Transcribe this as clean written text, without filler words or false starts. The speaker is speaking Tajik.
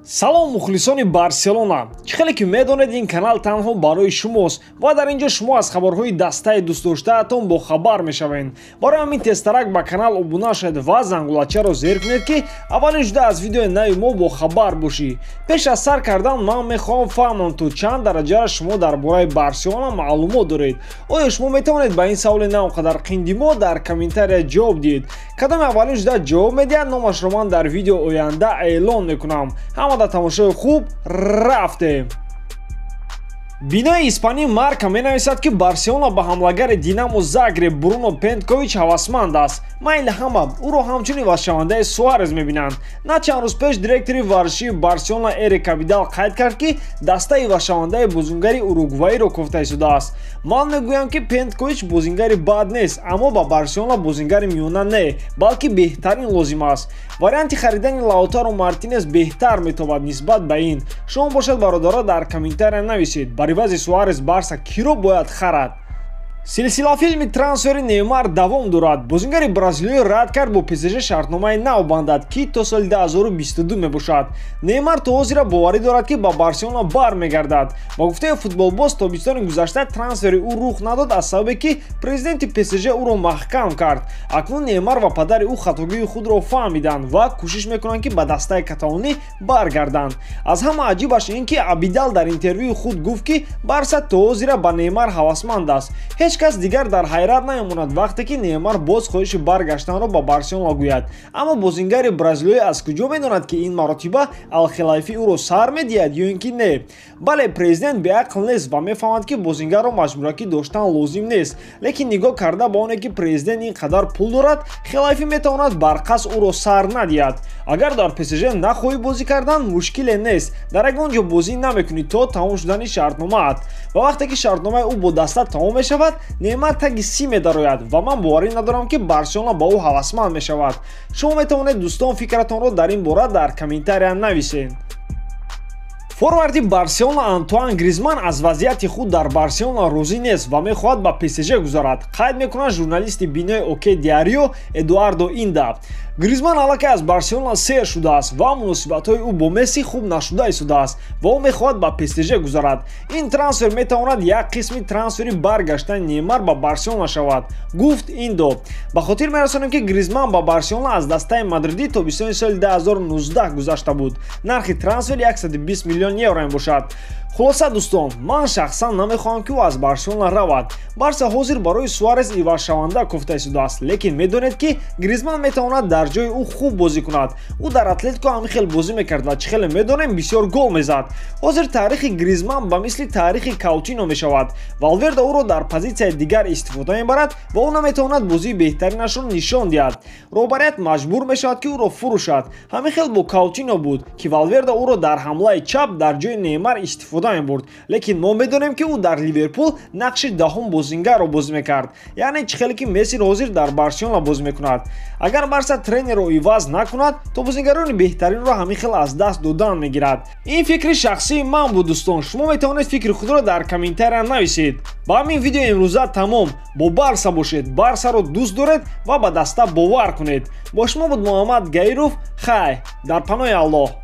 Салом мухлисони Барселона. Чӣ хеле ки медонед, ин канал танҳо барои шумост ва дар ин ҷо шумо аз хабарҳои дастаи дӯстдоштаатон бохабар мешавед. Барои ҳамин тезтарак ба канал обуна шавед ва зангулачаро зер кунед, ки аввалин шуда аз видеои нави мо бохабар бошӣ. Пеш аз сар кардан ман мехоҳам фаҳмам, то чанд дараҷаро шумо дар бораи Барселона маълумот доред. Оё шумо метавонед ба ин саволи на он қадар қинди мо дар комментария ҷавоб диҳед? Кадоме аввалин шуда ҷавоб медиҳад, номашро ман дар видео оянда эълон мекунам. Ҳама дар тамошои хуб рафтем. Бинои испанӣ Марка менависад, ки Барселона ба ҳамлагари Динамо Загреб Бруно Пенткович ҳавасманд аст. Майли ҳама ӯро ҳамчун ивазшавандаи Суарез мебинанд. На чанд рӯз пеш директори варзишии Барселона Эрик Абидал қайд кард, ки дастаи ивазшавандаи бозингари уругваиро кофта истодааст. Ман мегӯям, ки Пенткович бозингари бад нест, аммо ба Барселона бозингари миёна не, балки беҳтарин лозим аст. Варианти харидани Лаутаро Мартинес беҳтар метобад нисбат ба ин. Шумо бошад, бародаро, дар комментария нависед, бар ивази Суарес Барса киро бояд харад? Силсилафилми трансфери Неймар давом дорад. Бозингари бразилиё рад кард бо ПСЖ шартномаи нав бандад, ки то соли 2022 мебошад. Неймар то ҳозира боварӣ дорад, ки ба Барселона бармегардад. Ба гуфтаи футболбоз, тобистони гузашта трансфери ӯ рух надод аз сабабе, ки президенти ПСЖ ӯро маҳкам кард. Акнун Неймар ва падари ӯ хатогии худро фаҳмиданд ва кӯшиш мекунанд, ки ба дастаи каталонӣ баргарданд. Аз ҳама аҷибаш ин, ки Абидал дар интервюи худ гуфт, ки Барса то ҳозира ба Неймар ҳавасманд аст. Ҳеҷ кас дигар дар ҳайрат намемонад, вақте ки Неймар боз хоҳиши баргаштанро ба Барселона гӯяд. Аммо бозингари бразилиё аз куҷо медонад, ки ин маротиба Алхилайфӣ ӯро сар медиҳад ё ин ки не? Бале, президент беақл нест ва мефаҳмад, ки бозингарро маҷбуракӣ доштан лозим нест. Лекин нигоҳ карда ба оне, ки президент ин қадар пул дорад, Хилайфӣ метавонад барқас ӯро сар надиҳад. Агар дар ПСЖ нахоҳӣ бозӣ кардан, мушкиле нест. Дар ягон ҷо бозӣ намекунӣ то тамом шудани шартномаат. Ва вақте ки шартномаи ӯ бо даста тамом мешавад, Неймар таги си медарояд ва ман боварӣ надорам, ки Барселона ба ӯ ҳавасманд мешавад. Шумо метавонед, дӯстон, фикратонро дар ин бора дар комментария нависед. Форварди Барселона Антуан Гризман аз вазъияти худ дар Барселона розӣ нест ва мехоҳад ба ПСЖ гузарад, қайд мекунад журналисти бинои Оке Диарио Эдуардо Инда. Гризман аллакай аз Барселона сер шудааст ва муносибатҳои ӯ бо Месси хуб нашуда истодааст ва ӯ мехоҳад ба ПСЖ гузарад. Ин трансфер метавонад як қисми трансфери баргаштани Неймар ба Барселона шавад, гуфт Индо. Ба хотир мерасонем, ки Гризман ба Барселона аз дастаи Мадридӣ тобистони соли 2019 гузашта буд. Нархи трансфер 120 миллион евро мебошад. Хулоса, дӯстон, ман шахсан намехоҳам, ки ӯ аз Барселона равад. Барса ҳозир барои Суарес ивазшаванда кофта истодааст, лекин медонед, ки Гризман метавонад дар ҷои ӯ хуб бозӣ кунад. Ӯ дар Атлетико ҳамин хел бозӣ мекард ва чӣ хеле медонем, бисёр гол мезад. Ҳозир таърихи Гризман ба мисли таърихи Каутино мешавад. Валверде ӯро дар позитсияи дигар истифода мебарад ва ӯ наметавонад бозии беҳтаринашро нишон диҳад. Роҳбарият маҷбур мешавад, ки ӯро фурӯшад. Ҳамин хел бо Каутино буд, ки Валверде ӯро дар ҳамлаи чап дар ҷои Неймар истифода мебурд, лекин мо медонем, ки ӯ дар Ливерпул нақши даҳум бозингарро бозӣ мекард, яъне чӣ хеле ки Месси ҳозир дар Барселона бозӣ мекунад. Агар Барса тренерро иваз накунад, то бозингарони беҳтаринро ҳамин хел аз даст додан мегирад. Ин фикри шахсии ман буд, дӯстон. Шумо метавонед фикри худро дар комментария нависед. Ба ҳамин видео имрӯза тамом. Бо Барса бошед, Барсаро дӯст доред ва ба даста бовар кунед. Бо шумо буд Муҳаммад Гаиров. Хай, дар паноҳи Аллоҳ.